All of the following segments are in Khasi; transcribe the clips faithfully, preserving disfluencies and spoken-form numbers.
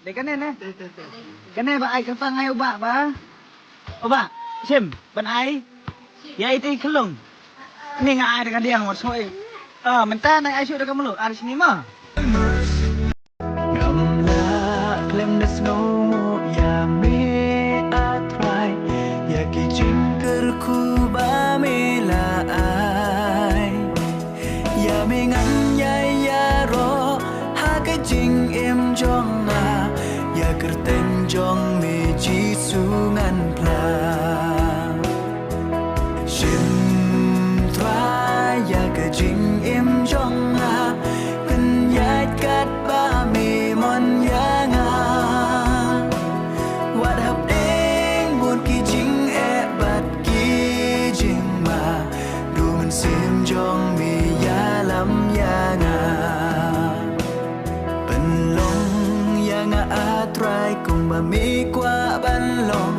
Kane ne. Kane ba ai ka tang ai u ba ba. U ba. Sim ban ai. Ya iti kelong. Ni nga ai da ka diang wat soi. Ah, mentang ai shu da ka melu. Ar sini ma. Ngam lah khlem da sngew ïa me A Trai, ïa ki jingkyrkhu ba me la ai. Ïa me ngan ïai ïaroh ha ka jingim jong nga, ïa kyrteng jong me Jisu ngan phla. Shim Trai ïa ka jingim jong nga, pynïaid katba me mon ïa nga. Wat hapdeng bun ki jingeh bad ki jingma, du mynsiem jong me ïalam ïa nga. Pynlong ïa nga A Trai kumba me kwah ban long,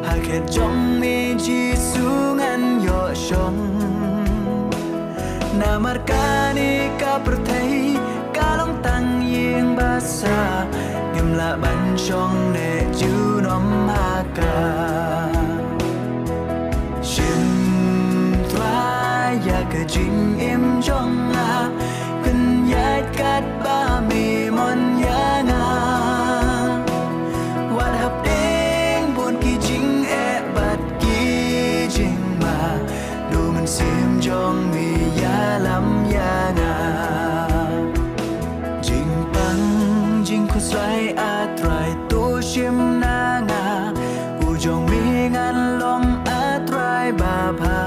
ha khet jong me Jisu ngan ïoh shong. Namar kane ka pyrthei ka long tang ïing basa, ngim lah ban shong ne junom ha ka. Shim Trai ïa ka jingim jong nga, pynïaid katba me mon ïa nga. Wat hapdeng bun ki jingeh bad ki jingma, du mynsiem jong me ïalam ïa nga. Jingpang jingkhuslai A Trai to shim na nga, u jong me ngan long A Trai babha.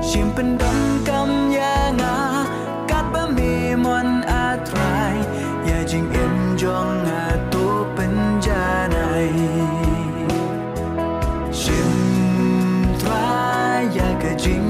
Shim pyndonkam ïa nga katba me mon A Trai, ïa jingim jong nga to pynjanai. Shim Trai ïa ka jing